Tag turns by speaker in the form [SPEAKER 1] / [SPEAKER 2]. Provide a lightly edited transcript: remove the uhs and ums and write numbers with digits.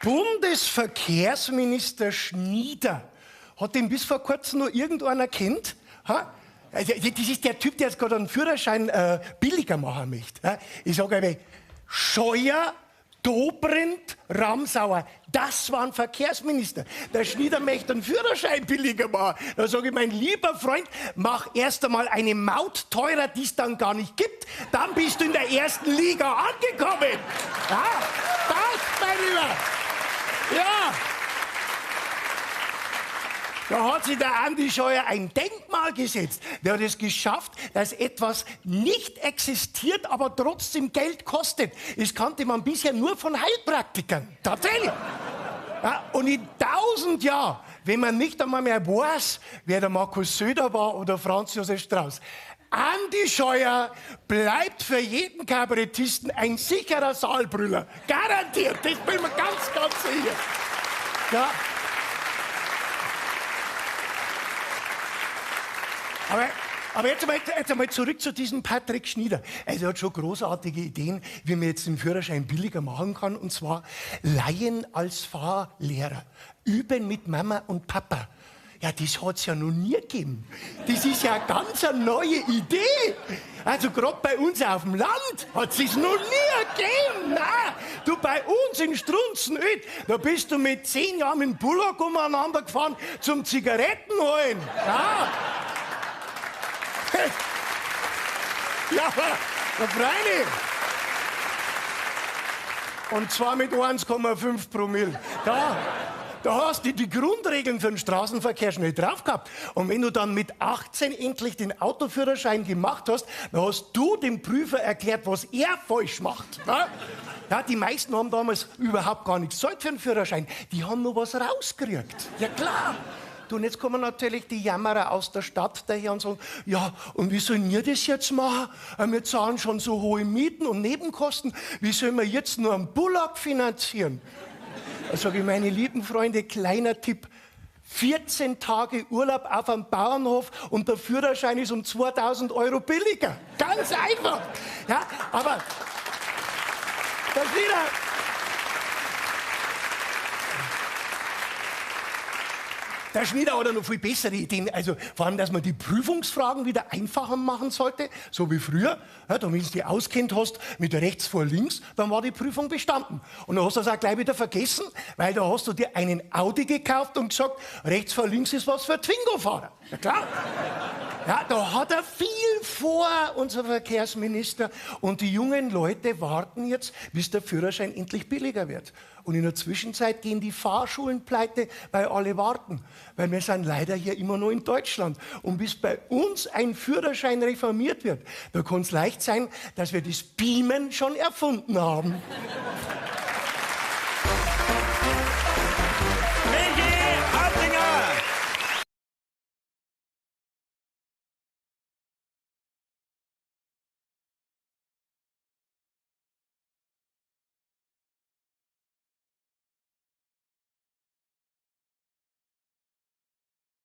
[SPEAKER 1] Bundesverkehrsminister Schnieder. Hat den bis vor kurzem noch irgendeiner kennt? Ha? Also, das ist der Typ, der jetzt gerade einen Führerschein billiger machen möchte. Ha? Ich sage aber, Scheuer, Dobrindt, Ramsauer, das waren Verkehrsminister. Der Schnieder möchte einen Führerschein billiger machen. Da sage ich, mein lieber Freund, mach erst einmal eine Maut teurer, die es dann gar nicht gibt. Dann bist du in der ersten Liga angekommen. Ja, das, mein Lieber. Ja. Da hat sich der Andi Scheuer ein Denkmal gesetzt. Der hat es geschafft, dass etwas nicht existiert, aber trotzdem Geld kostet. Das kannte man bisher nur von Heilpraktikern. Tatsächlich. Ja, und in 1000 Jahren, wenn man nicht einmal mehr weiß, wer der Markus Söder war oder Franz Josef Strauß, Andi Scheuer bleibt für jeden Kabarettisten ein sicherer Saalbrüller. Garantiert, das bin ich mir ganz, ganz sicher. Ja. Aber jetzt einmal zurück zu diesem Patrick Schnieder. Also er hat schon großartige Ideen, wie man jetzt den Führerschein billiger machen kann. Und zwar Laien als Fahrlehrer. Üben mit Mama und Papa. Ja, das hat's ja noch nie gegeben. Das ist ja ganz eine neue Idee. Also grad bei uns auf dem Land hat's das noch nie gegeben. Nein, du bei uns in Strunzenöd, da bist du mit 10 Jahren mit dem Bullock umeinander gefahren zum Zigaretten holen. Ja. Ja, da freilich. Und zwar mit 1,5 Promille. Da hast du die Grundregeln für den Straßenverkehr schnell drauf gehabt. Und wenn du dann mit 18 endlich den Autoführerschein gemacht hast, dann hast du dem Prüfer erklärt, was er falsch macht. Ja? Ja, die meisten haben damals überhaupt gar nichts gezahlt für den Führerschein. Die haben nur was rausgekriegt. Ja klar. Du, und jetzt kommen natürlich die Jammerer aus der Stadt daher und sagen, ja, und wie sollen wir das jetzt machen? Wir zahlen schon so hohe Mieten und Nebenkosten. Wie sollen wir jetzt nur einen Bullock finanzieren? Da sag ich, meine lieben Freunde, kleiner Tipp. 14 Tage Urlaub auf einem Bauernhof und der Führerschein ist um 2000 Euro billiger. Ganz einfach. Ja, aber das wieder. Der Schnieder hat ja noch viel bessere Ideen. Also vor allem, dass man die Prüfungsfragen wieder einfacher machen sollte, so wie früher. Ja, da, wenn du dich auskennt hast mit rechts vor links, dann war die Prüfung bestanden. Und dann hast du das auch gleich wieder vergessen, weil da hast du dir einen Audi gekauft und gesagt, rechts vor links ist was für Twingo-Fahrer. Ja klar. Ja, da hat er viel vor, unser Verkehrsminister. Und die jungen Leute warten jetzt, bis der Führerschein endlich billiger wird. Und in der Zwischenzeit gehen die Fahrschulen pleite, weil alle warten. Weil wir sind leider hier immer noch in Deutschland. Und bis bei uns ein Führerschein reformiert wird, da kann's leicht sein, dass wir das Beamen schon erfunden haben.